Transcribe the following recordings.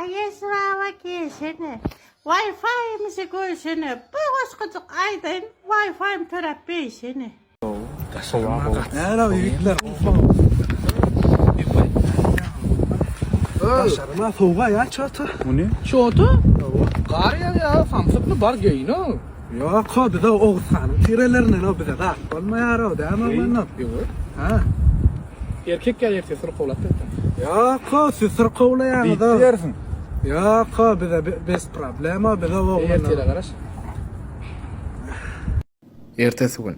Aý Esraba gelsene. Wi-Fi-mizi görsene. Bir goşgujyk aýdaýyn, Wi-Fi-mi töläp beýsene. Nära ýigitler? Daşaryma sowga ýa çota. Muny? Çota? Gar ýagýar, samsykmy bar geýin-ow. Ýok, bize Oguzhanyň tirelerinden o bize zat bolmaýar o, dämi oglanlar? Ýok. Ha. Erkek gel ertir syrkawlap bersin. Ýok, siz syrkawlaýaňyz. Diýip bilersiň. Ýok, bize bez problema, bize oglanlar. Ertire garaş. Ertesi gün.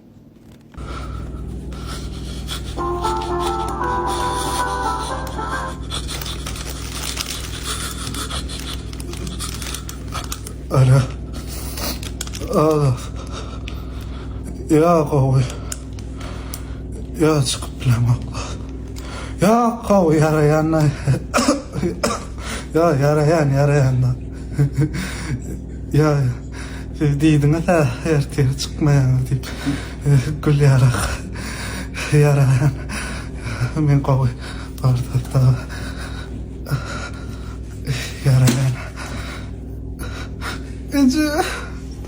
Ana. Ana. Ýa gowy. Ýa çykyp bilemok. Ýa gowy ýaraýan. Ýa ýaraýan ýaraýan. Ýa siz diýdiňiz-ä ertir çykmaýaňyz diýip. Gül ýarak. Ýaraýan. Men gowy barda ýaraýan. Eje,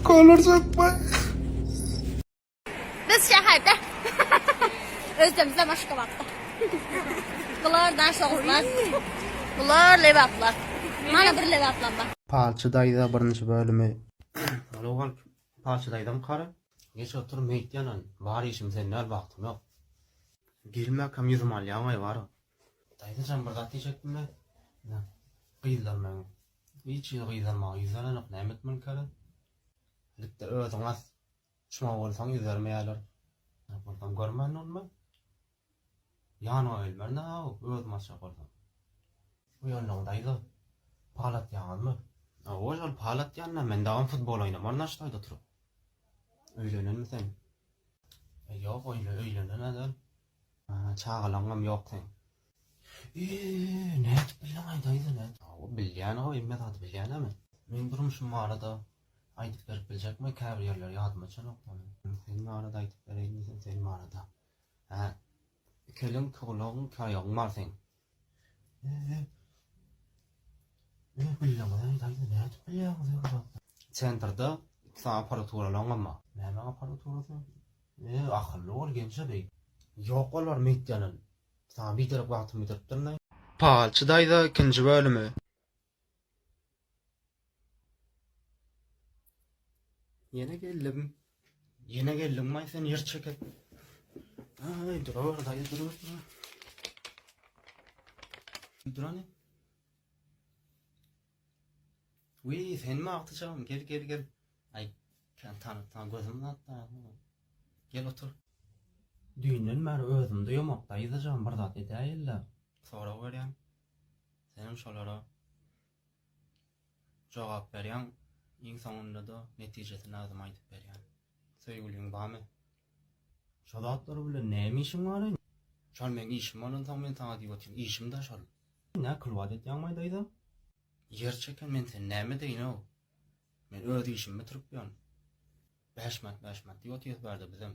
kolurjakmy? Biz şäherde. Özlemizem Aşgabatda. Bular Daşoguzlar. Bular Lebaplar. Mana bir Lebaplam bar. Palçy daýza birinji bölümi. Alo galp palçy daýzam kara. Geç otur meýit ýanan bar işim sen däl wagtym ýok. Gelmäkäm ýüzüm alýaňaý bar. Daýzajan bir zat diýjekdimle. Gyzlar meň hiç hili gyzlar maňa ýüz berenok näme etmelikäler. Gitde özüň as. Şuňa bolsaň ýüz bermeýärler. Bolsam görmän bolma. Ýanyňa gelmerin-ä özüm asjak bolsam. Uýanlygyň daýza. Pal atýaňyzmy? Hawa, şol pal atýan-da, men dagam futbol oýnamaryn-a şu taýda oturyp. Öýlenenmi sen? Ýok, öýlenen-ä däl. Çagalaňam ýok seň. Eee, nädip bildiň-aý daýza, nädip? Hawa, bilýän-ow, hemme zady bilýän-ä men. Meň durmuşym barada aýdyp berip biljekmi? Käbir ýerleri ýadyma düşenok da meň. Sen barada aýdyp bereýin diýsem, sen barada. Hä, iki eliň, iki gulagyň, iki aýagyň bar seň. Eee, eee, bildiňiz-aý daýza, nädip bilýäňiz o zatlary? Sentrda iki sany apparaturalaňam bar. Nämäň apparaturasy? Eee, akylly bol, genje beý. Ýok olar meýit ýanan. Saňa biderek wagtymy ýitiripdirin-aý. Palçy daýza ikinji bölümi. Ýene geldim. Ýene geldiňmi-aý sen ýer çekip. Aý, durawer daýza, durawer, durawer. Dur hany. Wiý, senmi agtyjagym, gel, gel, gel. Aý, kän tanytsaň gözüm zatda. Gel otur. Düýnden bäri özüm duýamok, daýzajan, bir zat edäýeli-le. Sorag berýän. Senem şolara jogap berýäň. Iň soňunda-da netijesini özüm aýdyp berýän. Söýgüliň barmy? Şo zatlar bilen näme işiň bar-aý? Şol meň işim bolansoň men saňa diýip otyryn. Işim-dä şol. Nä kylwat edýäňmi-aý daýza? Ýer çeken men seni näme edeýin-ow? Men öz işimi bitirip ýörün. Bäş manat, bäş manat diýip otyrys bärde bizem.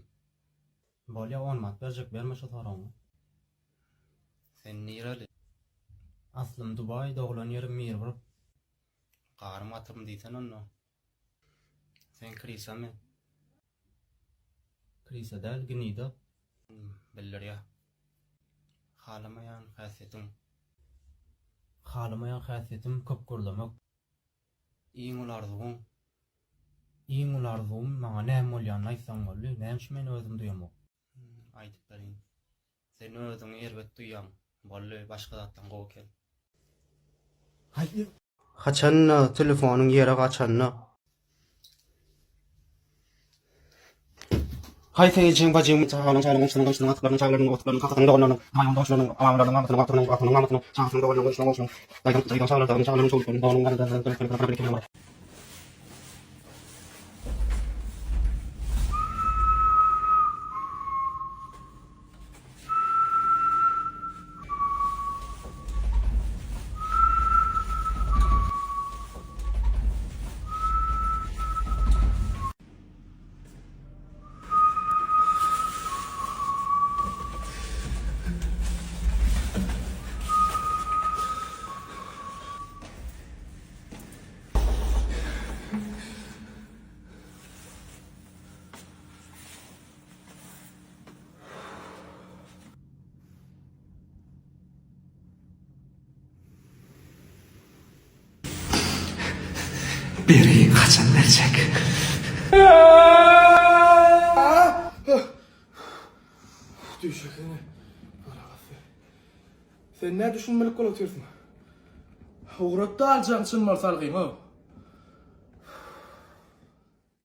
Bolýa, on manat berjek, berme şo soragyňy. Sen nireli? Aslym Dubaý, doglan ýerim Mirbir. Garym gatyrmy diýsene onda. Sen krisamy? Krisa däl, gnida. Bildirýär. Halamaýan häsiýetiň? Halamaýan häsiýetim köp gürlemek. Iň uly arzuwyň? Iň uly arzuwym maňa näme bolýanyny aýtsaň boldy. Näme üçin men özüm duýamok? Aýdyp bereýin. Sen özüňi erbet duýýaň. Boldy, başga zatdan gowy eken. Haý. Haçanda telefonyň ýere gaçanda. Haý seň ejeň bajyň çagalaň çagalaň goňşusynyň goňşusynyň agtyklarynyň çagalarynyň agtyklarynyň kakasynyň doganlarynyň daýyň dostlarynyň mamalarynyň mamasynyň agtygynyň agtygynyň mamasynyň çagasynyň doganlarynyň goňşusynyň goňşusynyň daýzaň daýzaň çagalarynyň dagynyň çagalarynyň çowluklarynyň doganynyň Bergiňi haçan berjek? Düşesene. Sen nä düşünmelik bolup otyrsyň? Ugratda aljagyň çyn bolsa algyň-ow.